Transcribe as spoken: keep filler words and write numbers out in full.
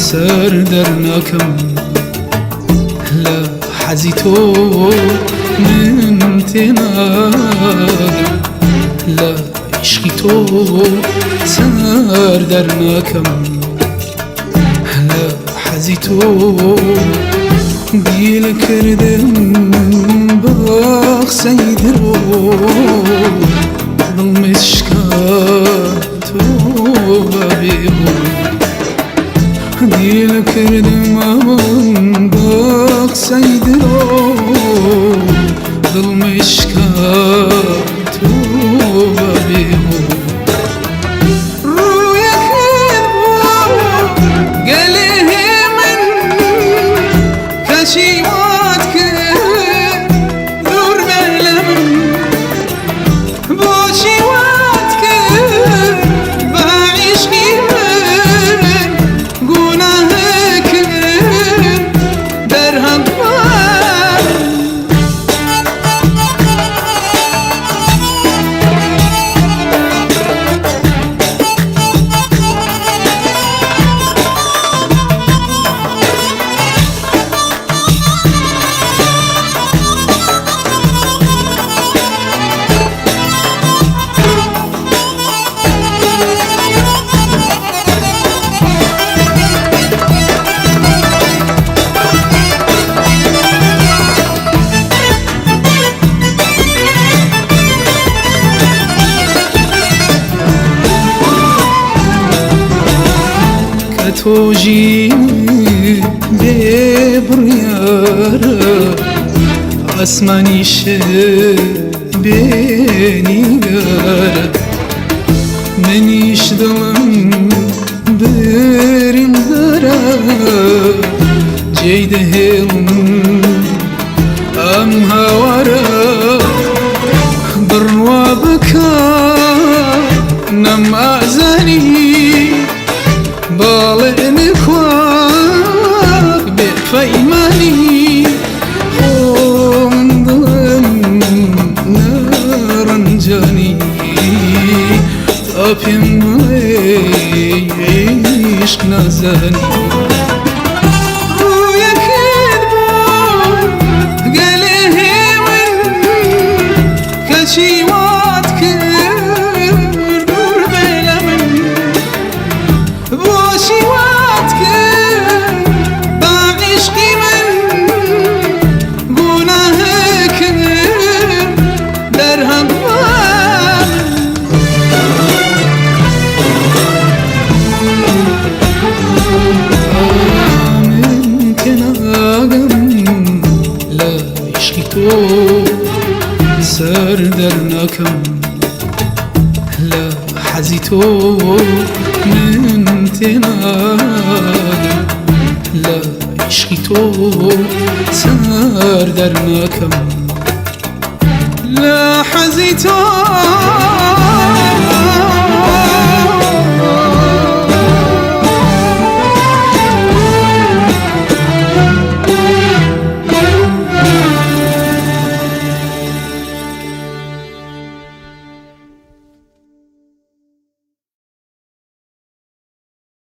Ser dernakim, la hezî to min tênakim, la îşqî to ser dernakim, la hezî to dîl kirdim baxsey diro, dil min şika. Toba bê hûn dîl kirdim aman baxsey diro, dil min şika toba bê hûn. Rûyekê bû gelê min, keçî wat kir dûr belê min. Boşî wat kir, ba îşqî min, gunah kir, derhaq min. Ke to jî bê biryar e, asmanî şe bê nîgar e. Min îş dilim birîndar e, cey dihêlim em hawar e. Birwa bika nem azanî. Balê nixwak bê peymanî, xo min dilim nerencanî. Tapên min ê îşq nazanî. Rûyekê bû gelê hêwin, keçî wat kir dûr bêle min. Boşî wat kir, ba îşqî min gunah kir, derhaq min. Min kenagim, la îşqî to ser dernakim. La hezî to min tênakim, la îşqî to ser dernakim. La hezî to